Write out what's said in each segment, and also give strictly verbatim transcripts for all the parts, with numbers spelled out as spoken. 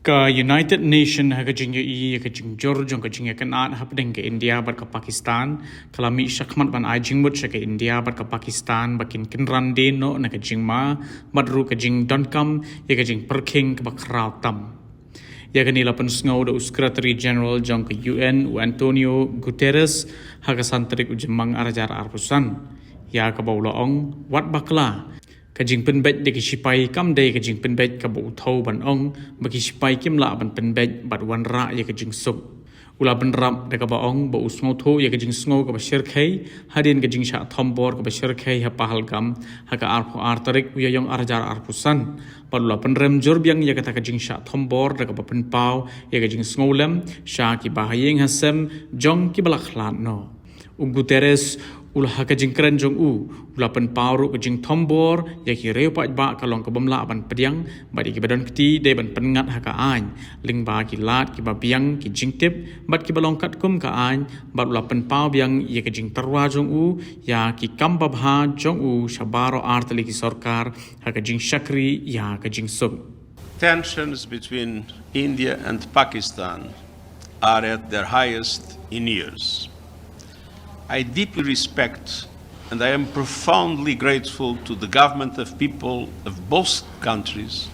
Ka United Nation ha ka jingïohi ïa ka jingjur jong ka jingïakynad hapdeng ka India bad ka Pakistan, ka la mih shakhmat ban ai jingmut sha ka India bad ka Pakistan ba kin kynran dien noh na ka jingma bad ruh ka jingdonkam ïa ka jingpyrkhing kaba khraw tam. Ïa kane la pynsngew da u Secretary General jong ka U N, u Antonio Guterres, ha ka san tarik u Jymmang ar hajar arphew san. Ïa kaba u la ong, wat bakla, ka jingpynbeit da ki shipai kam dei ka jingpynbeit kaba u thew ban ong ba ki shipai kim lah ban pynbeit bad wanrah ïa ka jingsuk. U la bynrap da kaba ong ba u sngewthuh ïa ka jingsngew kaba shyrkhei hadien ka jingshah thombor kaba shyrkhei ha Pahalgam ha ka arphew ar tarik u Ïaïong ar hajar arphew san. Bad u la pynrem jur biang ïa kata ka jingshah thombor da kaba pynpaw ïa ka jingsngewlem sha ki bahaïing hasem jong kiba la khlad noh. U Guterres u la, ha ka jingkren jong u, u la pynpaw ruh ka jingthombor ïa ki riew paidbah ka long ka bym lah ban pdiang bad ïa kiba don kti dei ban pynngat ha ka aiñ lyngba ki lad kiba biang, ki jingtip bad kiba long katkum ka aiñ. Bad u la pynpaw biang ïa ka jingtyrwa jong u ïa ki kam babha jong u sha baroh ar tylli ki sorkar ha ka jingshakri ïa ka jingsuk. Tensions between India and Pakistan are at their highest in years. I deeply respect and I am profoundly grateful to the government of people of both countries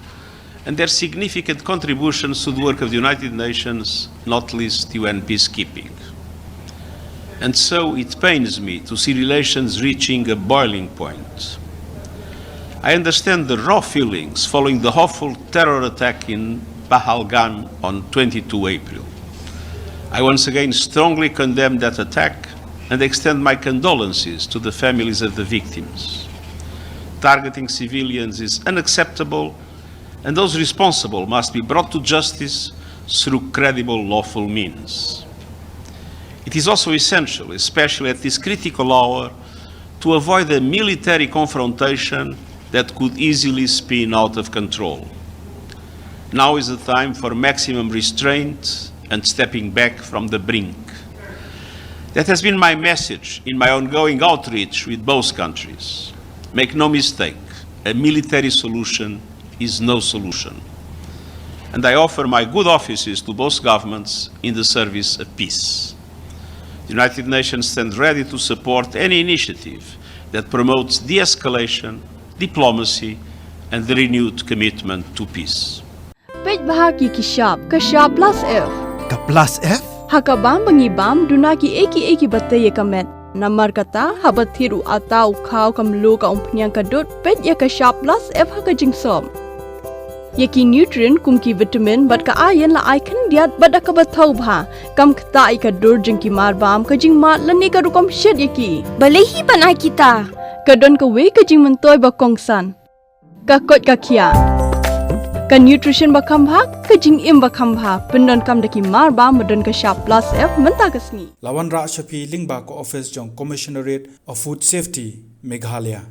and their significant contributions to the work of the United Nations, not least U N peacekeeping. And so it pains me to see relations reaching a boiling point. I understand the raw feelings following the awful terror attack in Pahalgam on twenty-two April. I once again strongly condemn that attack and extend my condolences to the families of the victims. Targeting civilians is unacceptable, and those responsible must be brought to justice through credible lawful means. It is also essential, especially at this critical hour, to avoid a military confrontation that could easily spin out of control. Now is the time for maximum restraint and stepping back from the brink. That has been my message in my ongoing outreach with both countries. Make no mistake, a military solution is no solution. And I offer my good offices to both governments in the service of peace. The United Nations stands ready to support any initiative that promotes de-escalation, diplomacy, and the renewed commitment to peace. Peit bha ki ki shap, ka shap plus F. Ka plus F? Ha ka bam ba ngi bam, duna ki ei ki ei kiba tei ïa ka met. Namar kata, haba thied u atta, u khaw, ka mluh, ka umphniang, ka dud, peit ïa ka shap plus F ha ka jingsop. Ïa ki nutrient kum ki vitamin bad ka iron la ai khyndiat bad da kaba thew bha. Kam ktah ïa ka dur jong ki marbam, ka jingmad lane ka rukom shet ïa ki. Balei hi ban ai kita? Ka don kawei ka jingmyntoi ba kongsan. Ka koit ka khiah. Ka nutrition ba kham bha, ka jingim ba kham bha. Pyndonkam da ki marbam ba don ka shap plus F mynta ka sngi. La wanrah sha phi lyngba ka office jong Commissionerate of Food Safety, Meghalaya.